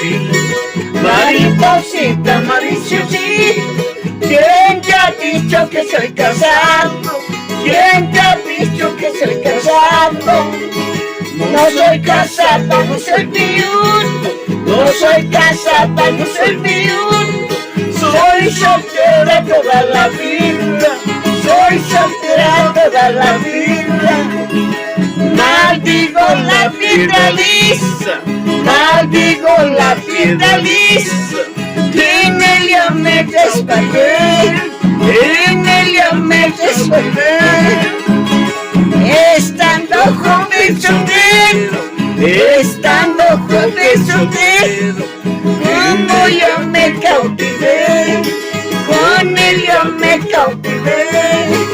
sí. Mariposita, mariposita, ¿quién te ha dicho que soy casado? ¿Quién te ha dicho que soy casado? No soy casada, no soy viudo. No soy casada, no soy viudo. Soy soltera toda la vida. Soy soltera toda la vida. Maldigo la vida lisa. Maldigo la vida lisa. En ella me desmayé. En ella me desmayé. Estando joven soltero, estando joven soltero, como yo me cautivé, con él yo me cautivé.